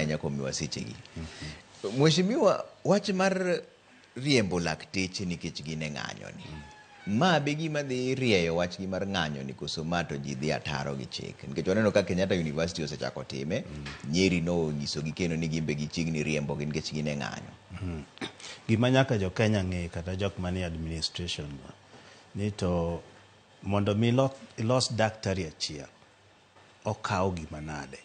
ahinya kuom miwa sechegi. Mheshimiwa, wach mar riembo lakteche nikech gin e ng'anyo ni. Ma be gima dhi rieyo wachgi mar ng'anyo ni koso ma to ji dhi ataro gi chik. Nikech waneno ka Kenyatta University osechako time, Nyeri nonyisogi kendo ni gin be gichiegni riembogi nikech gin e ng'anyo. Gima nyaka jo Kenya ng'e kata jok manie administration go, ni to mondo mi ilos daktari achiel okawo gima nade.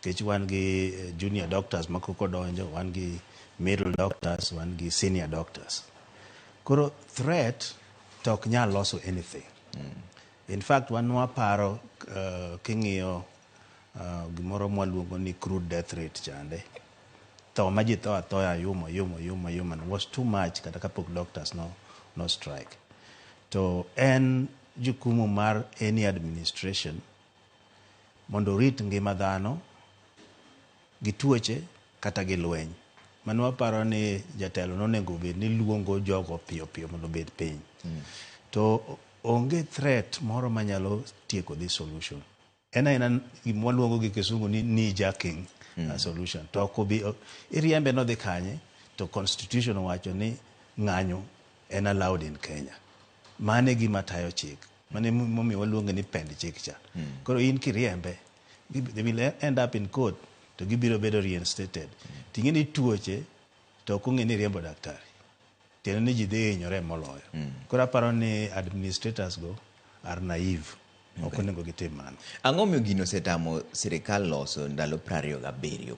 Nikech wan gi junior doctors ma kok odonjo, wan gi middle doctors, wan gi senior doctors. Koro threat to ok nyal loso anything. In fact, wan waparo king'iyo gimoro mwaluongo ni crude death rate chande. Tho ma ji tho athoya yumo yumo yumo yumo was too much kata kapok doctors no strike. To en jukumu mar any administration mondo orit ngima dhano gi tuoche kata gi lweny. Mano waparo ni jatelo nonego bed ni luongo jogo piyo piyo mondo obed piny. To onge threat moro manyalo tieko this solution. En aena gima waluongo gi kisungu ni knee jerking solution. To ok obi iriembe nodhi kanye to constitution owacho ni ng'anyo en allowed in Kenya. Mano e gima tayo chik. Mano emomiyo waluonge ni pend chik cha. Koro in kiriembe, they will end up in court to gibiro bedo reinstated. Ting'e ni tuoche to ok ong'e ni riembo daktari. Tiende ni ji dhi hinyore moloyo. Koro aparo ni administrators go are naive. Ok onego gitim mano. Ang'o miyo gino osetamo sirikal loso ndalo 27 koro?